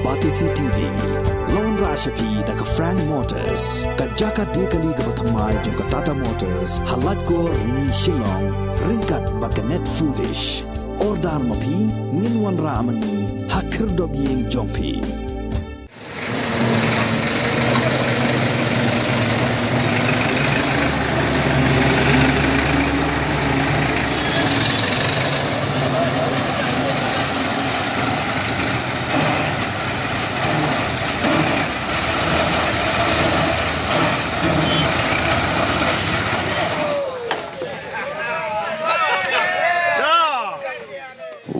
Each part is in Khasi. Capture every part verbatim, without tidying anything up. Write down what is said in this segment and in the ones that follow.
Batesi T V la wanrah sha phi da ka Frank Motors, ka jaka die kali kaba thymmai jong ka Tata Motors, ha Laitkor, Rni, Shillong, ryngkat bad ka Net Foodish. Order ma phi, ngin wanrah ma ngi ha khyrdop ïing jong phi.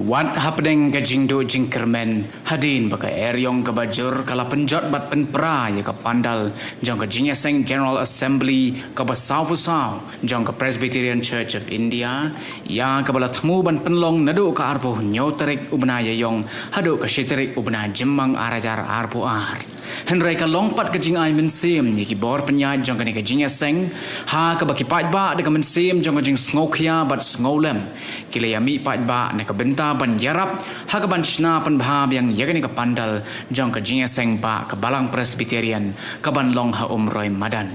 Wat hapdeng ka jingduh jingkyrmen, hadien ba ka eriong kaba jur ka la pynjot bad pynpra ïa ka pandal jong ka jingïaseng General Assembly kaba sawphew saw jong ka Presbyterian Church of India, ïa kaba la thmu ban pynlong naduh ka arphew hynñiew tarik u bnai Ïaiong haduh ka shi tarik u bnai Jymmang ar hajar arphew ar. Hynrei ka long pat ka jingai mynsiem ïa ki bor pynïaid jong kane ka jingïaseng, ha kaba ki paidbah da ka mynsiem jong ka jingsngewkhia bad sngewlem ki la ïamih paidbah na ka bynta ban ïarap ha kaban shna pynbha biang ïa kane ka pandal jong ka jingïaseng bah ka Balang Presbyterian kaban long ha Umroi madan.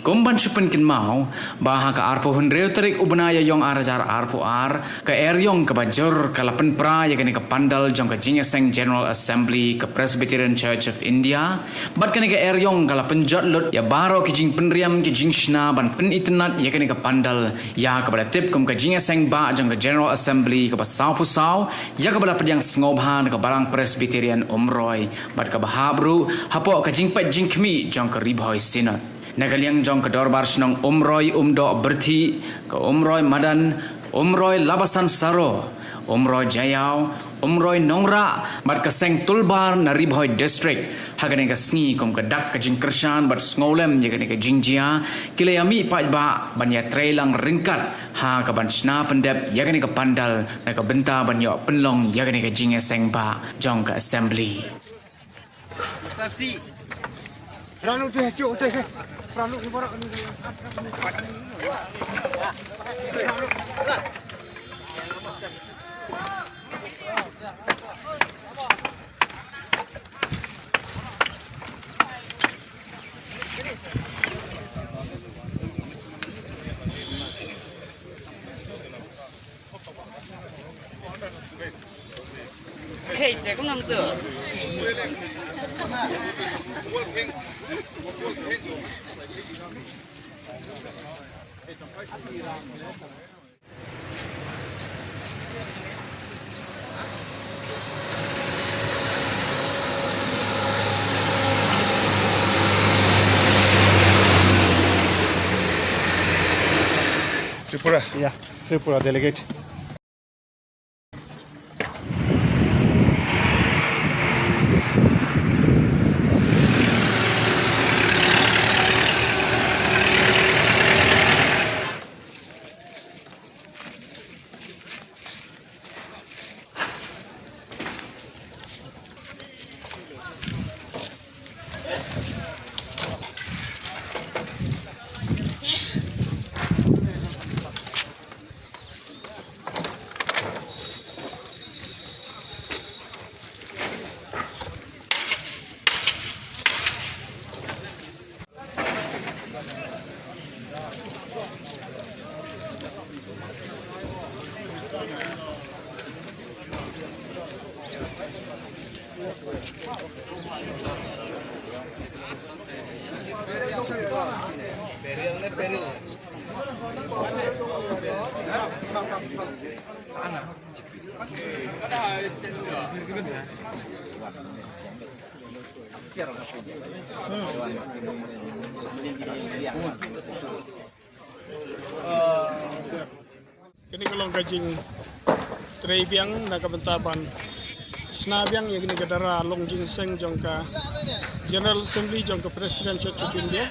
Kum ban shu pynkynmaw ba ha ka arphew hynriew tarik u bnai Ïaiong ar hajar arphew ar, ka eriong kaba jur ka la pynpra ïa kane ka pandal jong ka jingïaseng General Assembly ka Presbyterian Church of India. Bad kane ka eriong ka la pynjot lut ïa baroh ki jingpynriam ki jingshna ban pynitynnad ïa kane ka pandal, ïa kaba la tip kum ka jingïaseng bah jong ka General Assembly kaba sawphew saw, ïa kaba la pdiang sngewbha na ka Balang Presbyterian Umroi bad kaba hap ruh hapoh ka jingpeit jingkhmih jong ka Ri Bhoi Synod. Na ka liang jong ka Dorbar Shnong Umroi, Umdoh Pyrthei, ka Umroi madan, Umroi Labasan Saro, Umroi Jaïaw, Umroi Nongrah bad ka Seng Tulbar na Ri Bhoi District, ha kane ka sngi kum ka dak ka jingkyrshan bad sngewlem ïa kane ka jingjia, ki la ïamih paidbah ban ïatreilang ryngkat ha kaban shna pyndep ïa kane ka pandal na ka bynta ban ïoh pynlong ïa kane ka jingïaseng bah jong ka Assembly. Sasi. Pralok tu, eh, cuk, tu, eh. Pralok ni barak ni. Tripura. Yeah, Tripura delegate. Kane ka long ka jingtrei biang na ka bynta ban shna biang ïa kane ka dara long jingïaseng jong ka General Assembly jong ka Presbyterian Church of India.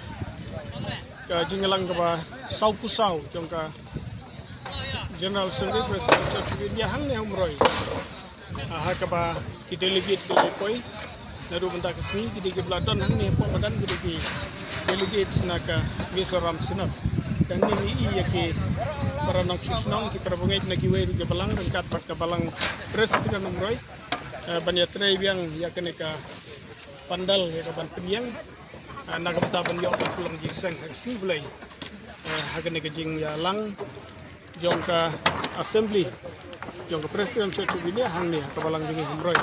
Ka jingïalang kaba sawphew saw jong ka General Assembly Presbyterian Church of India hangne Umroi. Ah, ha kaba ki delegate ki la poi naduh mynta ka sngi, ki dei kiba la don hangne hapoh madan, ki dei ki delegates na ka Mizoram Synod. Te hangne ngi ïohi ïa ki para nongshong shnong, ki para bangeit na kiwei ruh ki balang ryngkat bad ka Balang Presbyterian Umroi. eh, ban ïatrei biang ïa kane ka pandal ïa ka ban pynïeng, eh, na ka bynta ban ïoh ban pynlong jingseng ha ka sngi Blei, eh, ha kane ka jingïalang jong ka assembly jong ka Presbyterian Church of India hangne ha ka balang jong ngi Umroi.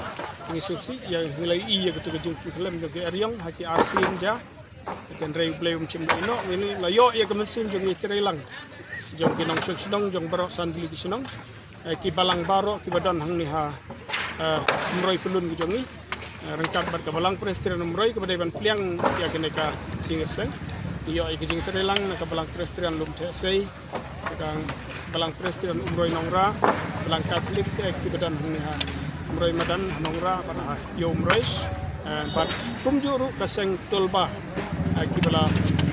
Ngi sngewsih ïa, ngi la ïohi ïa katu ka jingkitkhlieh jong ka eriong ha ki arsien ja. Hynrei U Blei um shym la ïehnoh, ngi la ïoh ïa ka mynsiem jong ngi trei lang jong ki nongshong shnong jong baroh san tylli ki shnong, eh, ki balang baroh kiba don hangne ha, eh, Umroi Pyllun ka jong ngi, eh, ryngkat bad ka balang Presbyterian Umroi kaba dei ban pynïeng ïa kane ka jingïaseng. Ngi ïoh ïa ka jingtrei lang na ka balang Presbyterian Lumtheh Sei, ka balang Presbyterian Umroi Nongrah, balang Katholik te kiba don hangne ha Umroi Madan Nongrah bad ha Ïew Umroi, eh, bad kumjuh ruh ka seng Tolba, eh, kiba la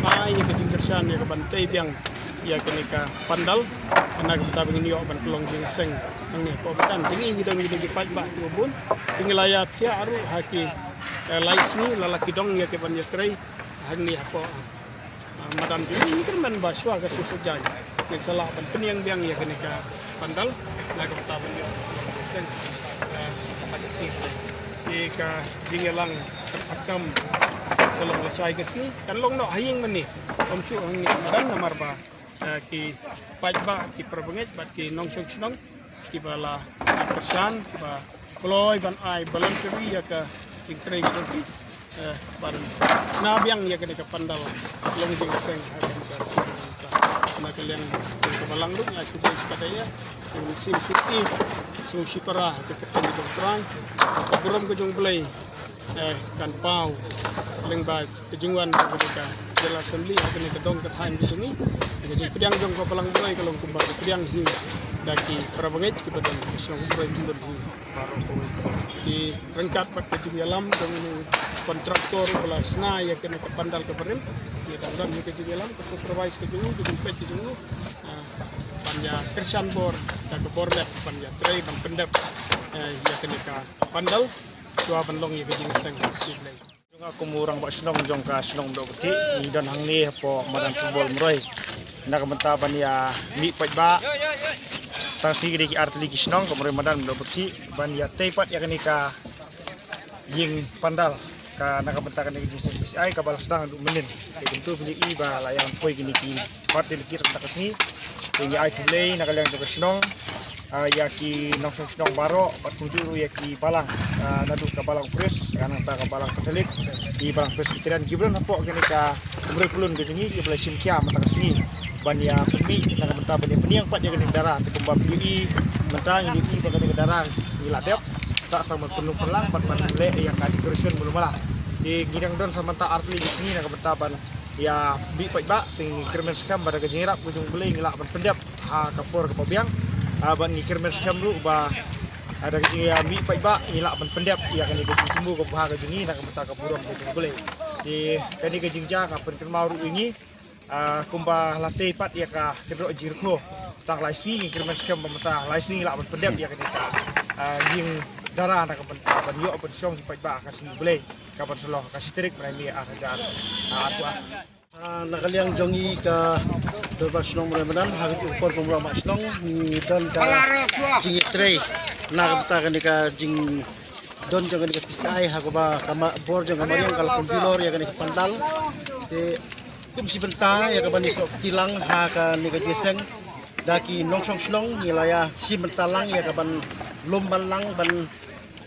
ai ïa ka jingkyrshan ïa ka ban tei biang ïa kane ka pandal, na ka bynta ba ngin ïoh ban pynlong jingseng hangne hapoh madan. Te ngi ngi don ngi don ki paidbah kiba bun, te ngi la ïa phiah ruh ha ki, eh, lai sngi la la ki dong ïa ki ban ïatrei hangne hapoh, ah, madan jong ngi. Ngi kyrmen ba shuwa ka sngi Saitjaiñ ngin sa lah ban pynïeng biang ïa kane ka pandal na ka bynta ban ïoh ban seng, eh, ha ka sngi. Te ka jingïalang kaba kut kam sa long lashai ka sngi, kan long noh ha ïing mane, ym shuh hangne ha madan, namar ba, eh, ki paidbah, ki parabangeit bad ki nongshong shnong kiba la kyrshan, kiba kloi ban ai voluntary ïa ka jingtrei ka jong ki, eh, ban shna biang ïa kane ka pandal long jingseng ha kane ka sngi. Na ka liang jong ka balang ruh nga ai khublei shikatdei ïa ka mynsiem sngewsih, sngewsih para ha ka kyrteng jong U Trai. Ka burom ka jong U Blei, eh, kan paw lyngba ka jingwan ka jong ka General Assembly ha kane ka dong ka thaiñ ka jong ngi. Ka jingpdiang jong ka balang Umroi ka long kumba ka pdiang hi da ki parabangeit kiba don ha shnong Umroi Pyllun hi baroh kawei. Te ryngkat bad ka jingïalam jong u kontraktor uba la shna ïa kane ka pandal kaba rim, ïa dang don hi ka jingïalam, ka supervise ka jong u, ka jingpeit ka jong u, ah, ban ïa kyrshan bor da ka bor met ban ïatrei ban pyndep, eh, ïa kane ka pandal shuwa ban long ïa ka jingseng ha ka sngi Blei. Jong nga kum u rangbah shnong jong ka shnong Mdohpyrthih, ngi don hangne hapoh madan football Umroi na ka bynta ban ïa mih paidbah. Tang shi ki dei ki artylli ki shnong ka Umroi Madan Mdohpyrthih ban ïa tei pat ïa kane ka ïing pandal ka na ka bynta kane ka jingseng PCI kaba la sdang naduh mynnin. Te kumto phi ïohi ba la ïa poi kine ki artylli ki rta ka sngi. Te ngi ai khublei na ka liang jong ka shnong, ah, ïa ki nongshong shnong baroh, bad kumjuh ruh ïa ki balang, ah, naduh ka balang Pres, ka nangta ka balang Katholik, ki balang Presbyterian, kiba don hapoh kane ka Umroi Pyllun ka jong ngi, kiba la shim khia mynta ka sngi ban ïa pynmih na ka bynta ban ïa pynïeng pat ïa kane ka dara. Te kumba phi ïohi mynta ngi ïohi ba kane ka dara ngi la dep, sa sdang ban pynlong pynlang bad ban leh ïa ka decoration mulu mala. Te ngi dang don sa mynta artylli ki sngi na ka bynta ban ïa mih paidbah, te ngi kyrmen skhem ba da ka jingïarap ka jong U Blei ngi lah ban pyndep ha ka por kaba biang. Ah, bad ngi kyrmen skhem ruh ba, ah, da ka jingïa mih paidbah ngi lah ban pyndep ïa kane ka jingthmu kaba bha ka jong ngi na ka bynta ka burom ka jong U Blei. Te kane ka jingjia nga pynkynmaw ruh ïa ngi, ah, kumba la tei pat ïa ka kynroh jingkyrkhu. Tang lai sngi ngi kyrmen skhem ba mynta lai sngi ngi lah ban pyndep ïa kane ka, ah, ïing dara na ka bynta ban ïoh ban shong ki paidbah ha ka sngi U Blei, kaban sa long ha ka shi tarik bnai May ar hajar, ah, arphew ar. Ah, na ka liang jong ngi ka Dorbar Shnong Umroi Madan, ha kajuh ka por kum u rangbah shnong ngi don ka jingïatrei na ka bynta kane ka jingdon jong kane ka PCI, ha kaba ka ma-, bor jong ka mariang ka la pynbor ïa kane ka pandal. Te kum shi bynta ïa kaban ïasnoh kti lang ha kane ka jingïaseng da ki nongshong shnong, ngi la ïa shi bynta lang ïa kaban lum ban lang ban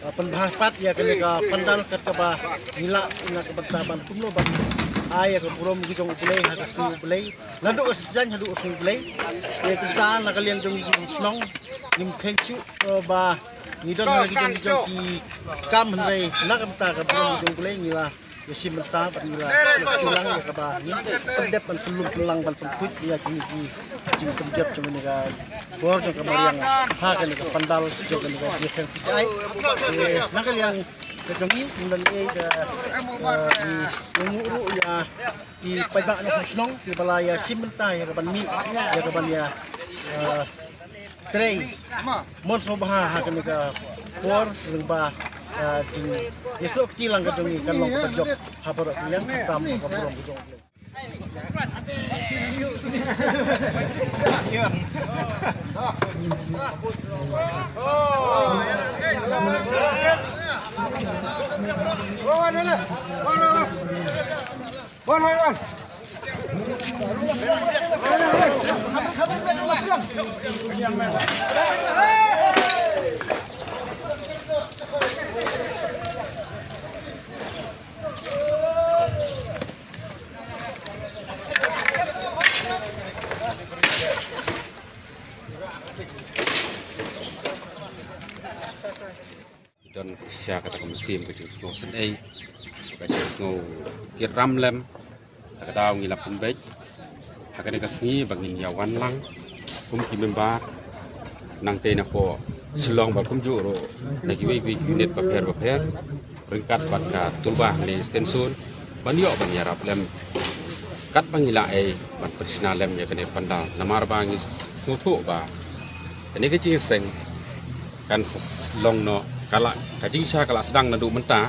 ah, pynbha pat ïa kane ka pandal kat kaba ngi lah na ka bynta ban kumno ban ai ïa ka burom ka jong U Blei ha ka sngi U Blei, naduh ka sngi Saitjaiñ haduh ka sngi U Blei. Te kumta na ka liang jong ngi ki shnong ngim kheiñ shuh, eh, ba ngi don ha ki jong ki jong ki kam, hynrei na ka bynta ka burom ka jong U Blei ngi la ïa shi bynta bad ngi la ïa lang ïa kaba ngin pyndep ban pynlum pynlang ban pynkhuid ïa kine ki jingpynjop jong kane ka bor jong ka mariang ha kane ka pandal jong kane ka jingïaseng PCI. Eh, na ka liang ka jong ngi ngim don ei ka, eh, ngi ïanguh ruh ïa ki paidbah nongshong shnong kiba la ïa shi bynta ïa kaban mih ïa kaban ïa, eh, trei mon sngewbha ha kane ka por lyngba, ah, jingïasnoh kti lang ka jong ngi kan long kaba jop ha baroh ki liang, khamtam ka burom ka jong U Blei. Don sha kata ka mynsiem ka jingsngew synei, ka jingsngew kyrpad lem. Ta ka daw ngi la pynbeit ha kane ka sngi ba ngin ïa wan lang kum ki member nangtei na ko Shillong bad kumjuh ruh na kiwei kiwei ki unit bapher bapher ryngkat bad ka tulba ne stensun ban ïoh ban ïarap lem kat ba ngi la ei ban pynshna lem ïa kane pandal namar ba ngi sngewthuh ba kane ka jingïaseng kan sa long noh ka la ka jingshisha ka la sdang naduh mynta.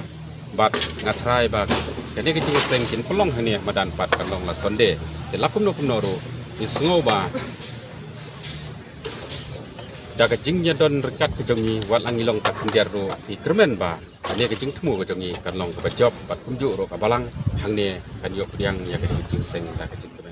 Bad nga tharai ba kane ka jingïaseng kin pynlong hangne madan pat kan long la Sunday. Te la kumno kumno ruh ngi sngew ba da ka jingïadon ryngkat ka jong ngi wat la ngi long ta khyndiat ruh ngi kyrmen ba kane ka jingthmu ka jong ngi kan long kaba jop bad kumjuh ruh ka balang hangne kan ïoh pdiang ïa ka jingïaseng da ka jingkmen.